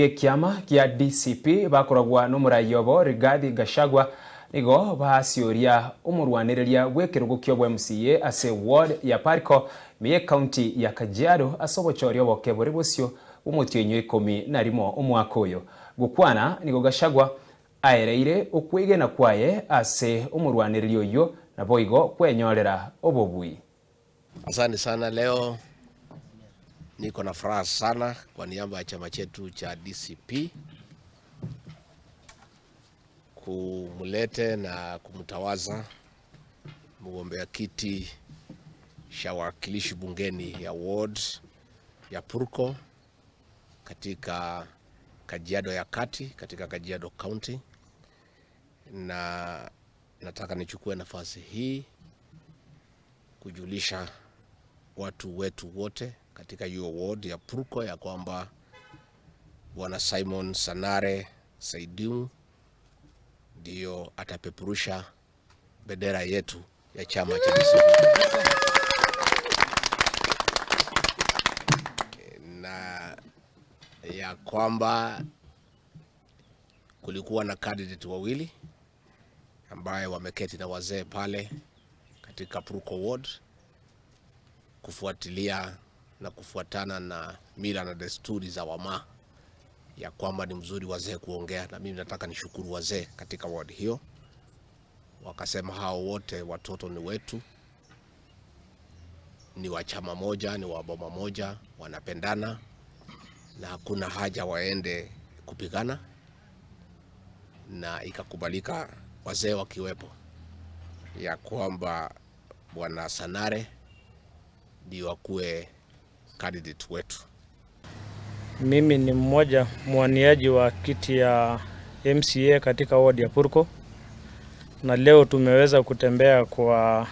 Ekiama gia DCP bakoragwa n'omorai obo Rigathi Gachagua nigo basioria omorwanereria bw'ekerogo kia obo MCA ase ward ya Parko ime y'ecounty ya Kajiado ase obochori oboke bore bosio bw'omotienyi o 11 omwaka oyo. Gokwana nigo Gachagua aereire okwegena kwaye ase omorwanereria oyio naboigo kwenyorera obobui. Asante sana. Leo niko na furaha sana kwa niaba ya chama chetu cha DCP kumlete na kumtawaza mgombea kiti cha wakilishi bungeni ya ward ya Purko katika Kajiado ya Kati katika Kajiado County, na nataka nichukue nafasi hii kujulisha watu wetu wote katika hiyo ward ya Purko ya kwamba Bwana Simon Sanare Saidimu ndio atapeperusha bendera yetu ya chama cha DCP na ya kwamba kulikuwa na candidate wawili ambaye wameketi na wazee pale katika Purko ward kufuatilia na kufuatana na mila na desturi za Wamaa ya kwamba ni mzuri wazee kuongea, na mimi nataka nishukuru wazee katika ward hiyo. Wakasema hao wote watoto ni wetu, ni wa chama moja, ni wa boma moja, wanapendana na hakuna haja waende kupigana, na ikakubalika wazee wakiwepo ya kwamba Bwana Sanare ndio akuwe candidate wetu. Mimi ni mmoja mwaniaji wa kiti ya MCA katika ward ya Purko, na leo tumeweza kutembea kwa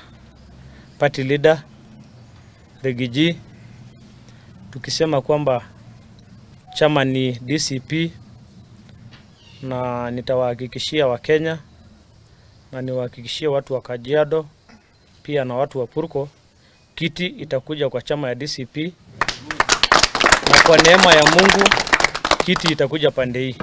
party leader Riggy G tukisema kwamba chama ni DCP, na nitawahakikishia Wakenya na niwahakikishie watu wa Kajiado pia na watu wa Purko, kiti itakuja kwa chama ya DCP, na kwa neema ya Mungu kiti itakuja pande hii.